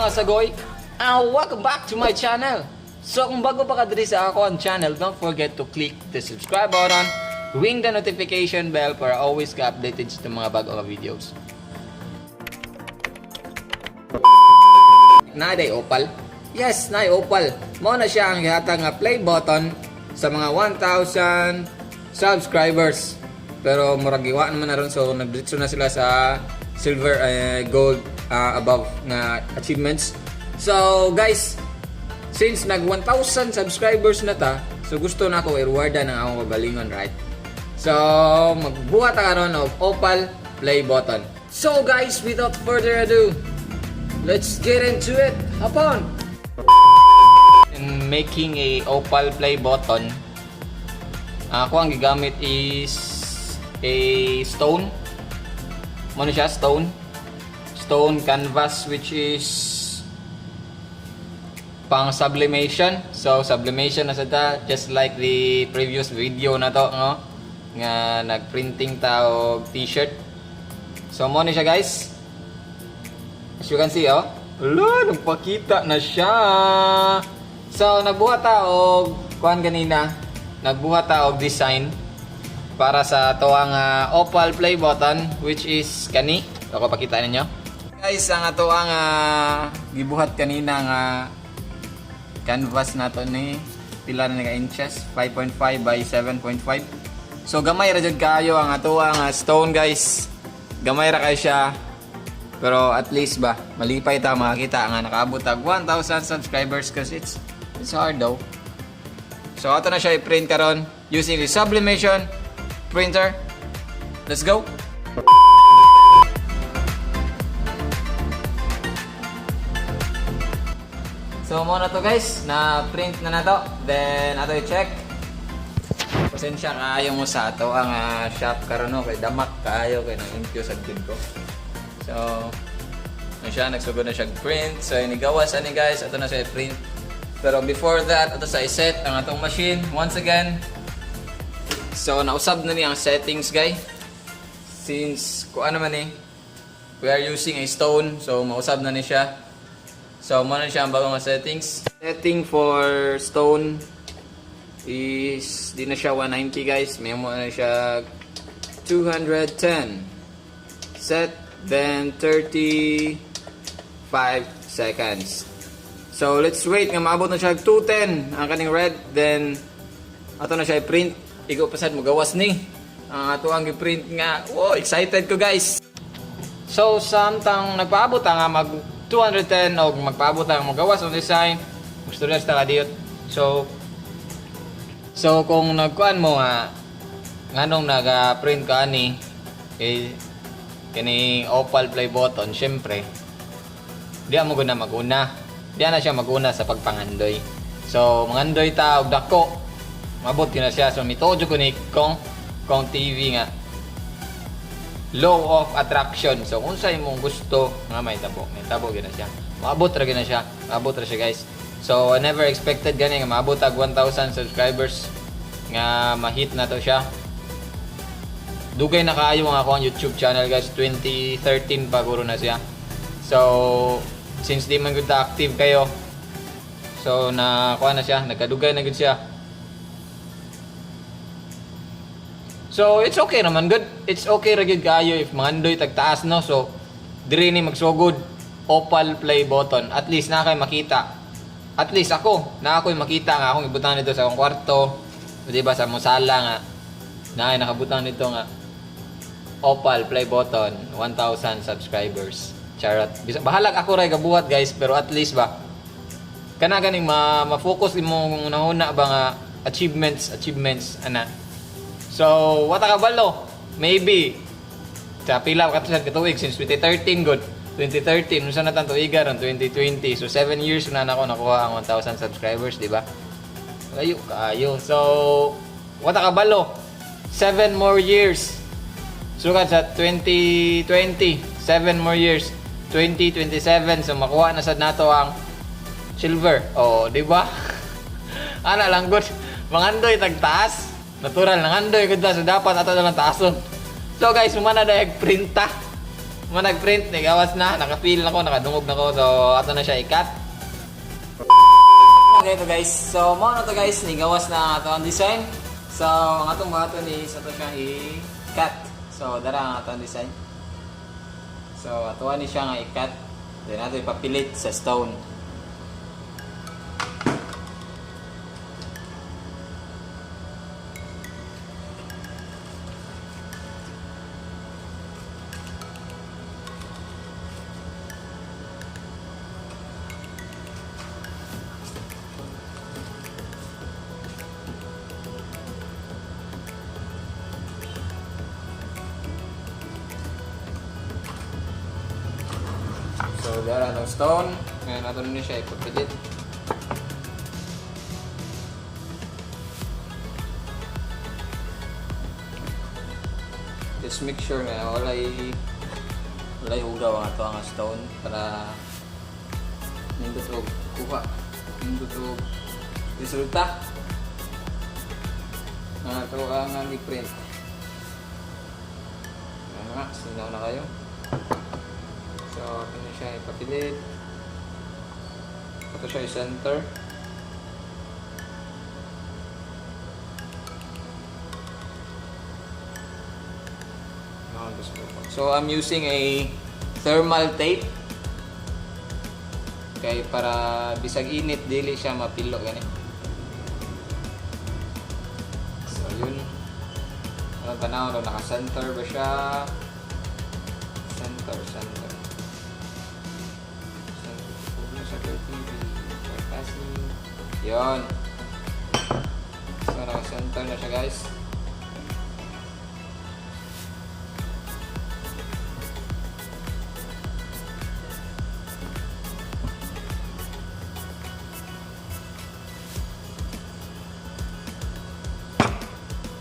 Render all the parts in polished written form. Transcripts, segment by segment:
Mga sagoy, and welcome back to my channel. So kung bago pa ka diri sa ako ang channel, don't forget to click the subscribe button, ring the notification bell para always ka updated sa mga bago nga videos. Naaday opal? Yes, naay opal. Mao na siya ang gihatag nga play button sa mga 1,000 subscribers. Pero murag giwa naman na ron, so nagdiretso na sila sa silver, gold, above nga achievements. So guys, since nag 1,000 subscribers na ta, so gusto na ako i-rewardan ang akong kagalingon, right? So magbuhat ta karon og opal play button. So guys, without further ado, let's get into it. Hop on! In making a opal play button, ako ang gigamit is a stone. Ano siya? Stone. Stone canvas, which is pang sublimation. So sublimation na sa ta, just like the previous video na to, no? Nga nagprinting ta og t-shirt. So mo ni siya, guys. As you can see, oh. Ala, nagpakita na siya. So, nagbuhat ta og kuan ganina. Nagbuhat ta og design para sa atoang opal play button, which is kani. Ako pakita ninyo. Guys, ang atoang gibuhat kanina nga canvas nato ni, pila na ka inches? 5.5 by 7.5. So gamay ra jud kaayo ang atoang stone, guys. Gamay ra kay siya. Pero at least ba, malipay ta makakita nga nakaabot tag 1,000 subscribers because it's hard though. So ato na siya i-print karon using the sublimation printer. Let's go. So mo na to, guys, na print na nato. Then ato i-check. Pasensya kaayo mo sa ato ang shop karon, no, kay damak kaayo kay nang sad gud ko. So, na siya, nagsugod na siya print. So, inigawas ani, guys, ato na siya i-print. Pero before that, ato sa i-set ang atong machine once again. So, nausab na niya ang settings, guys. Since, kuan naman eh, we are using a stone, so mausab na ni siya. So, mo na siya ang bagong settings. Setting for stone is, di na siya 190, guys. May mo na siya 210. Set, then 35 seconds. So, let's wait nga maabot na siya 210 ang kaning red. Then, ato na siya i-print. Igo pasad mo gawas ni ang ato ang i-print nga. Oh, excited ko, guys. So, samtang nagpaabot ang mag 210 o magpaabot ang magawas ang design, gusto na sa kadiyot. So kung nagkuan mo nga nganong naga-print ka ani eh kini opal play button, syempre di mo guna maguna. Di na siya maguna sa pagpangandoy. So, mangandoy ta og dako. Mabot yun na siya. So, mituo ko ni Kong TV nga law of attraction. So, kung sa imong gusto nga may tabo, may tabo gyud na siya. Maabot ra gyud na siya. Maabot ra siya, guys. So, I never expected gani nga maabot tag 1,000 subscribers nga ma-hit na to siya. Dugay na kaayo ang ako ang YouTube channel, guys. 2013 pa guro na siya. So, since di man gud ta active kayo, so na kuha na siya, nagkadugay na gud siya. So, it's okay naman good. It's okay ra gyud kaayo if mangandoy tagtaas, no. So, diri ni magsugod opal play button. At least na kay makita. At least ako, na ako'y makita nga akong ibutang nito sa akong kwarto, di ba, sa mong sala nga na ay nakabutang nito nga opal play button 1,000 subscribers. Charot. Bahalag ako ray gabuhat, guys, pero at least ba kana ganing ma ma-focus imong nahuna ba nga achievements achievements ana. So, wata ka balo. Maybe sa pila ka sa katuig since 2013 good. 2013 unsa na tang tuiga ron, 2020. So 7 years na nako nakuha ang 1,000 subscribers, di ba? Ayo kaayo. So, wata ka balo. 7 more years. Sukad sa 2020, 7 more years. 2027, so makuha na sad nato ang silver. Oh, di ba? Ana lang good. Mangandoy tagtaas. Natural nangandoy gud ta, so dapat ato na lang taason. So guys, humana na printa. Mo nag-print, nigawas na, naka-feel na ko, nakadungog na ko. So, ato na siya i-cut. Okay to, guys. So, mao na to, guys, nigawas na ato ang design. So, ang atong buhaton is ato siya i-cut. So, dara ang atong design. So, ato ni siya nga i-cut. Then ato ipapilit sa stone. So, dara atong stone. Ngayon ato ni siya ipapilit. Just make sure nga walay hugaw ang ato ang stone para nindot og kuha. Nindot og resulta. Ang ato ang i-print. Ayan nga, sinaw na kayo. So, ito na siya ipapilit. Ito siya i-center. So, I'm using a thermal tape. Kay para bisag init, dili siya mapilo gani. So, yun. Ano tanaw, no? Naka-center ba siya? Center, center. Center. Sa TV. Passing. Yun. So, naka-center na siya, guys.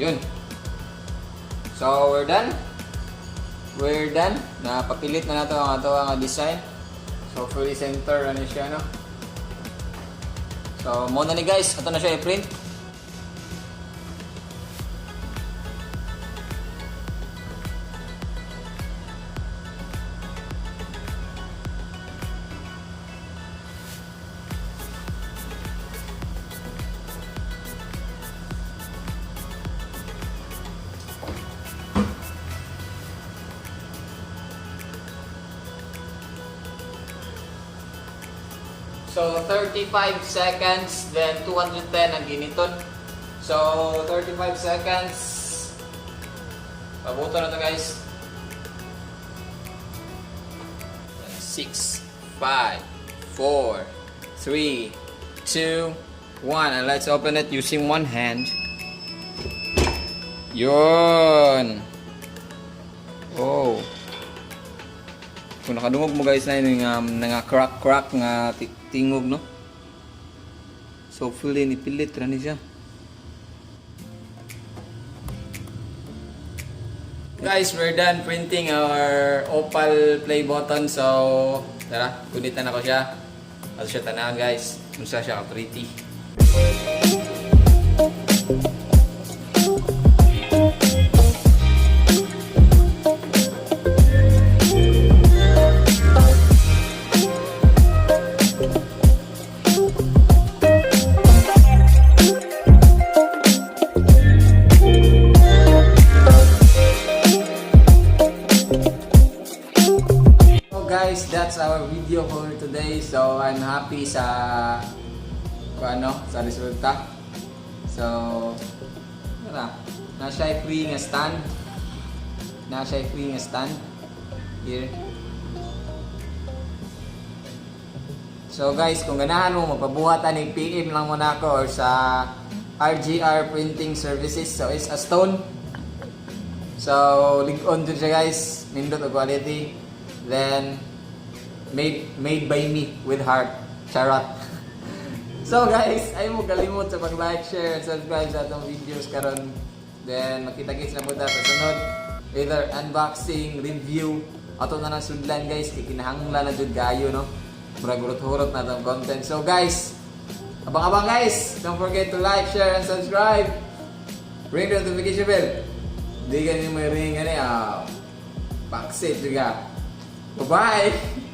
Yun. So, we're done. We're done. Napapilit na nato ang ato ang design. So, fully center ano siya, no? So, mao na ni, guys. Ato na siya i-print. So, 35 seconds, then 210 ang giniton. So, 35 seconds. Pabuto na to, guys. 6, 5, 4, 3, 2, 1. And let's open it using one hand. Yun! Oh. Kung nakadungog mo, guys, na yun, yung nga crack crack nga tingog, no? So hopefully nipilit ra ni siya. Guys, we're done printing our Opal play button. So, tara, gunitan ako siya. Ato siya tanawon, guys. Unsa siya ka pretty. So guys, that's our video for today. So I'm happy sa kung ano, sa resulta. So, tara, naa siya free nga stand. Naa siya free nga stand. Here. So guys, kung ganahan mo mapabuhat ani, PM lang mo na ako or sa RGR Printing Services. So it's a stone. So, lig-on dun siya, guys. Nindot og quality. Then, made by me with heart. Charot. So guys, ayaw mo kalimot sa pag-like, share, and subscribe sa atong videos karon. Then, makita-kits na po ta sa sunod. Either unboxing, review, ato na nang sudlan, guys, kay kinahanglan na jud kayo, no? Murag hurot-hurot na atong content. So guys, abang-abang, guys! Don't forget to like, share, and subscribe. Ring the notification bell. Di ganyan may ring gani, ah. Paksit juga. Bye-bye!